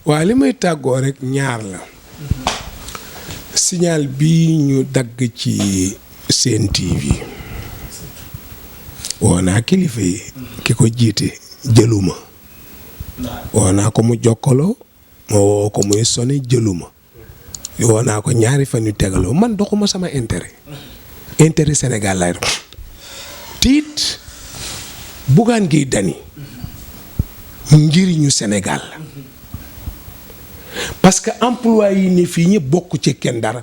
waaye li may tàggoo rek ñaar la. signal bi ñu dagg ci Sen TV woo naa kilifa yi ki ko jiite jëluma woo naa ko mu jokkaloo ma woo ko muy sone jëluma woo naa ko ñaari fan yu tegaloo man doxuma sama intérêt Sénégal lay dox tiit Bougane Gueye Dany njëriñu Sénégal la parce que emploi yi ni fii ñëpp bokk ci kenn dara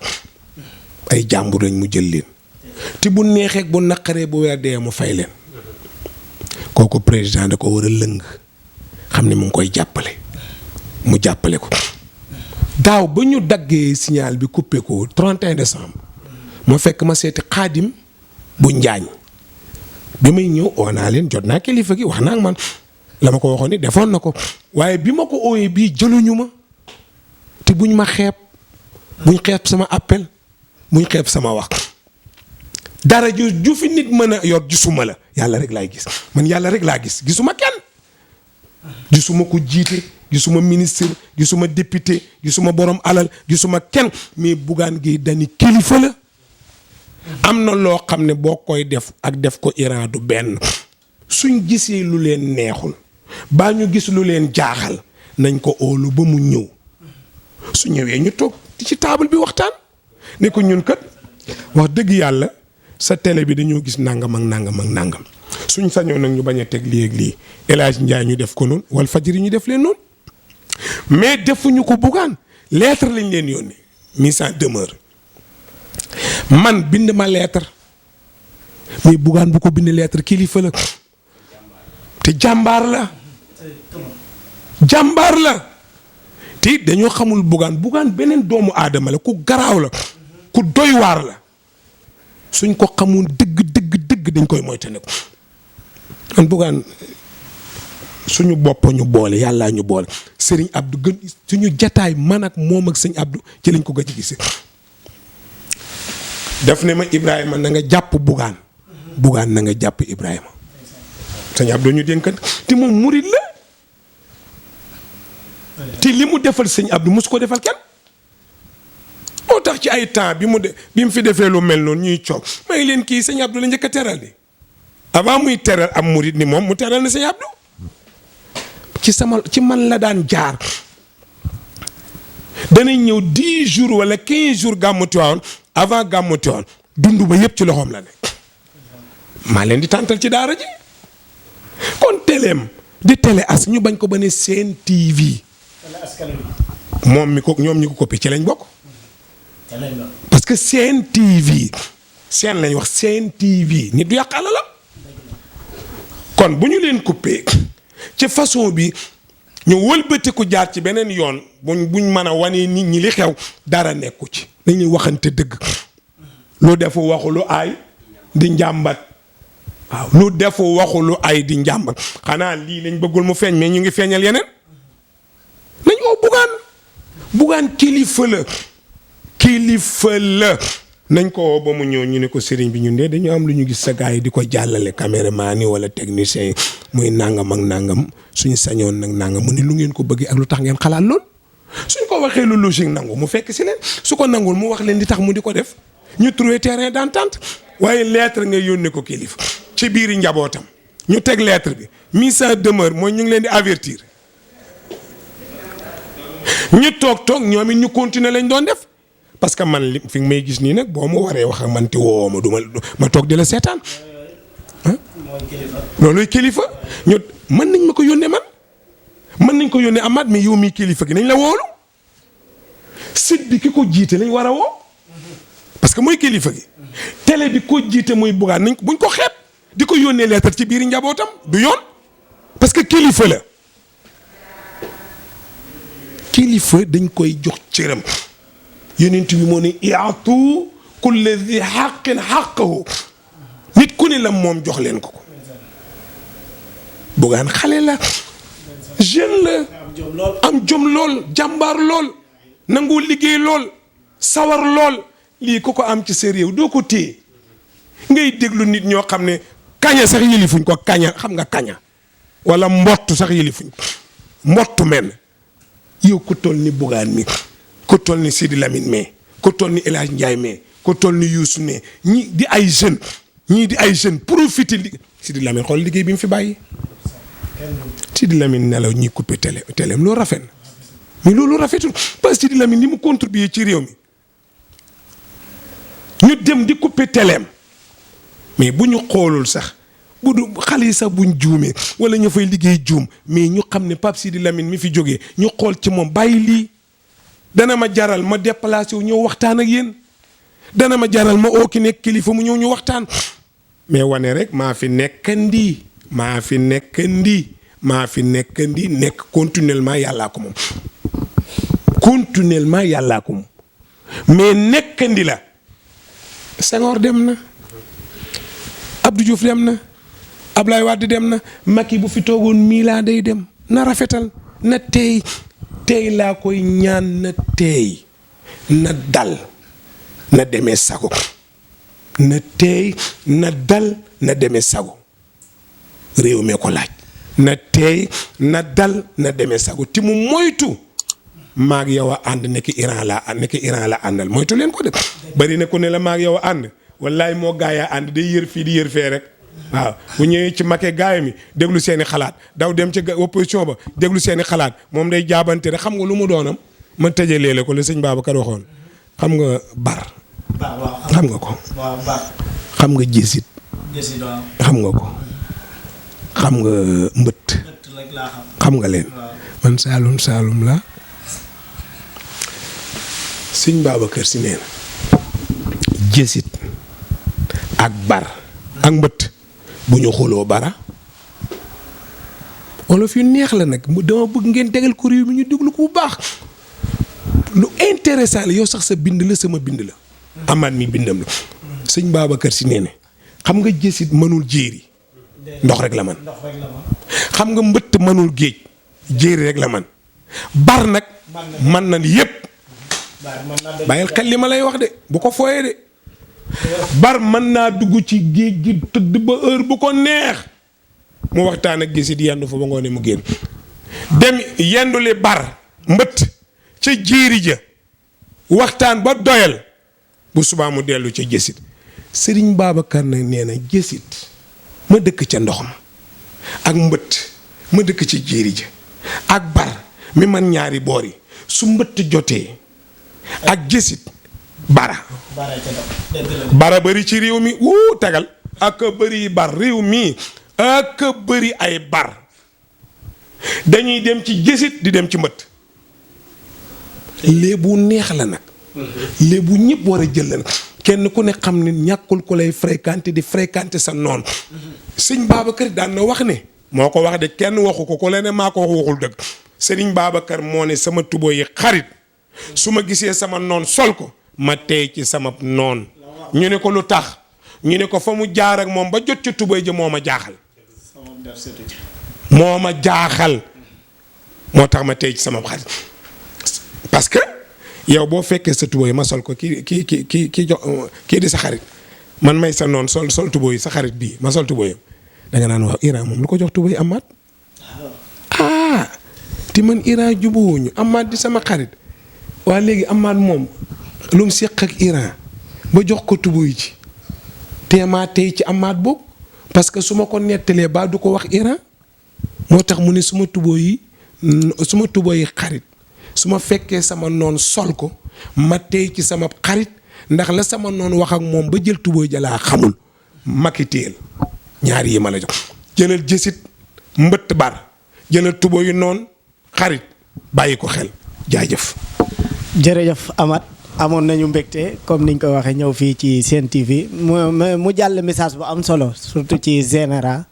ay jàmbur lañ mu jël leen te bu neexee bu naqaree bu weer dee mu fay leen kooku président da ko war a lëng xam ne mu ngi koy jàppale mu jàppale ko daaw ba ñu daggee signal bi coupé ko 31 décembre moo fekk ma seeti xaadim bu njaañ bi may ñëw oo naa leen jot naa kilifa gi wax naa ak man la ma ko waxoon ni defoon na ko waaye bi ma ko ooyee bii jëluñu ma te buñ ma xeeb buñ xeeb sama appel buñ xeeb sama wax dara ju fi nit mën a yor gisuma la yàlla rek laay gis man yàlla rek laa gis gisuma kenn gisuma ko jiite gisuma ministre gisuma député gisuma borom alal gisuma kenn mais Bougane Gueye Dany kilifa la am na loo xam ne boo koy def ak def ko Iran du benn suñ gisee lu leen neexul baa ñu gis lu leen jaaxal nañ ko óolu ba mu ñëw su ñëwee ñu toog ci table bi waxtaan ne ko ñun kat wax dëgg yàlla sa télé bi dañoo gis nangam ak nangam ak nangam suñ sañoon nag ñu bañ a teg lii ak lii El Hadj Ndiaye ñu def ko noonu wal fajiri ñu def leen noonu mais defuñu ko Bougane lettre lañ leen yónnee mise en demeure man bind ma lettre mais Bougane bu ko bind lettre kilifa la te jàmbaar la te dañoo xamul Bougane beneen doomu aadama la ku garaaw la ku doy waar la suñ ko xamoon dëgg dañ koy moytandiku man Bougane suñu bopp ñu boole yàllaa ñu boole Serigne Abdou gën suñu jataay man ak moom ak sëñ Abdou ci lañ ko gëj a gisee daf ne ma Ibrahima na nga jàpp Bougane na nga jàpp Ibrahima sëñ Abdou ñu dénkan te moom murid la te li mu defal sëñ Abdou mosu ko defal kenn moo tax ci ay temps bi mu fi defee lu mel noonu ñuy coow may leen kii sëñ Abdou la njëkk a teral di avant muy teral am murid ni moom mu teral na sëñ Abdou ci man la daan jaar danañ ñëw 10 jours wala 15 jours gàmmu Tiwaawan avant gàmmu Tiwaawan dund ba yëpp ci loxoom la nekk maa leen di tàntal ci daara ji kon téléem di télé as ñu bañ ko ba ne Sen TV moom mi ko ñoom ñi ko copié ci lañ bokk parce que Sen TV seen lañ wax Sen TV nit du yàq alalam kon bu ñu leen coupé ci façon bi ñu wëlbati ko jaar ci beneen yoon buñ mën a wane nit ñi li xew dara nekku ci dañuy waxante dëgg lu defu waxu lu aay di njàmbat waaw lu defu waxu lu aay di njàmbat xanaa lii lañ bëggul mu feeñ mais ñu ngi feeñal yeneen nañ oo Bougane kilifa la nañ ko woo ba mu ñëw ñu ne ko sëriñ bi ñun de dañu am lu ñu gis sa gars yi di ko jàllale caméraman yi wala technicien yi muy nangam ak nangam suñu sañoon nag nangam mu ne lu ngeen ko bëggee ak lu tax ngeen xalaat lool suñ ko waxee lu logique nangu mu fekk si leen su ko nangul mu wax leen di tax mu di ko def ñu trouver terrain d'entente waaye lettre nga yónnee ko kilifa ci biiri njabootam ñu teg lettre bi mise en demeure mooy ñu ngi leen di avertir ñu toog ñoom it ñu continuer lañ doon def parce que man li fi may gis nii nag boo ma waree wax ak man te woo ma du ma toog di la seetaan looluy kilifa ñu mën nañ ma ko yónnee mën nañ ko yónnee amaat mais yow mii kilifa gi nañ la woolu site bi ki ko jiite lañ war a woo parce que mooy kilifa gi télé bi ko jiite muy Bougane nañ buñ ko xeeb di ko yónnee lettre ci biir njabootam du yoon parce que kilifa la kilifa dañ koy jox cëram yonent bi moo ne i'atu kulli dhi haqqin haqqahu nit ku ne la moom jox leen ko Bougane xale la jeune la am jom lool jàmbaar lool nangoo liggéey lool sawar lool lii ko am ci sa réew doo ko téye ngay déglu nit ñoo xam ne kaña sax yëlifuñ ko kaña xam nga kaña wala mbott sax yëlifuñ mbottu men yow ku toll ni Bougane mi ku toll ni Sidi Lamine mais ku toll ni El Hadj Ndiaye mais ku toll ni Youssou ne ñii di ay jeunes ñii di ay jeunes profité li Sidi Lamine xool liggéey bi mu fi bàyyi. Sidi Lamine nelaw ñuy coupé téléem loolu rafet na mais loolu rafetul parce que Sidi Lamine ni mu contribuer ci réew mi ñu dem di coupé téléem mais bu ñu xoolul sax bu du xale yi sax buñ juumee wala ñu fay liggéey juum mais ñu xam ne Pape Sidi Lamine mi fi jógee ñu xool ci moom bàyyi lii dana ma jaral ma déplacé wu ñëw waxtaan ak yéen dana ma jaral ma oo ki nekk kilifa mu ñëw ñu waxtaan mais wane rek maa fi nekkandi nekk continuellement yàllaa ko moom mais nekkandi la Senghor dem na Abdou Diouf dem na Ablaye Wade dem na Macky bu fi toogoon miilaa day dem na rafetal na teey laa koy ñaan na teey na dal na demee sago na teey na dal na demee sago réew mi ko laaj na teey na dal na demee sago ti mu moytu maag yow a ànd nekk Iran la àndal moytu leen ko de bari na ku ne la maag yow a ànd wallaay moo gaay a ànd day yër fii di yër fee rek waaw bu ñëwee ci Macky gaay mi déglu seeni xalaat daw dem ci opposition ba déglu seeni xalaat moom day jaabante rek xam nga lu mu doonam ma tëjalee la ko la sëñ Babacar waxoon xam nga bar xam nga ko xam nga jësit xam nga ko xam nga mbëtt xam nga leen man saalum la sëñ Babacar Si nee na jësit ak bar ak mbëtt bu ñu xuloo bara wolof yu neex la nag dama bëgg ngeen tegal ko réew mi ñu déglu ko bu baax lu intéressant la yow sax sa bind la sama bind la amaat mi bindam la sëñ Babacar Si nee na xam nga jësit mënul jéeri ndox rek la man xam nga mbëtt mënul géej jéeri rek la man bar nag man na yépp bàyyil xel li ma lay wax de bu ko fooyee de bar mën naa dugg ci géej gi tëdd ba heure bu ko neex mu waxtaan ak gisit yendu fa ba ngoone mu génn dem yenduli bar mbëtt ca jéeri ja waxtaan ba doyal bu subaa mu dellu ca jësit sëriñ Babacar nag nee na jësit ma dëkk ca ndox ma ak mbëtt ma dëkk ci jéeri ja ak bar mi man ñaari boor yi su mbëtt jotee ak jësit bara bëri ci réew mi wuu tegal ak bëri bar réew mi ak bëri ay bar dañuy dem ci jësit di dem ci mbëtt léebu neex la nag léebu ñëpp war a jël la nag kenn ku ne xam ne ñàkkul ko lay fréquenté di fréquenté sa noon sëñ Babacar daan na wax ne moo ko wax de kenn waxu ko la ne maa ko waxul dëgg sëriñ Babacar moo ne sama tubo yi xarit su ma gisee sama noon sol ko ma tey ci sama noon ñu ne ko lu tax ñu ne ko fa mu jaar ak moom ba jot ci tubay ja moo ma jaaxal moo tax ma tey ci sama xarit parce que yow boo fekkee sa tubay ma sol ko kii di sa xarit man may sa noon sol tubay sa xarit bii ma sol tubayam danga naan waaw Iran moom lu ko jox tubay amaat te man Iran jubóowuñu amaat di sama xarit waa léegi amaat moom lu mu seq ak Iran ba jox ko tubuy ci teemaa tey ci amaat boobu parce que su ma ko nettalee ba du ko wax Iran moo tax mu ne suma tubóo yi xarit su ma fekkee sama noon sol ko ma tey ci sama xarit ndax la sama noon wax ak moom ba jël tubóoy jalaa xamul makki téel ñaari yi ma la jox jëlal jësit mbëtt bar jëlal tubóoyu noon xarit bàyyi ko xel jaajëf jërëjëf Amath amoon nañu mbégte comme niñ ko waxee ñëw fii ci Sen TV mu jàll message bu am solo surtout ci Général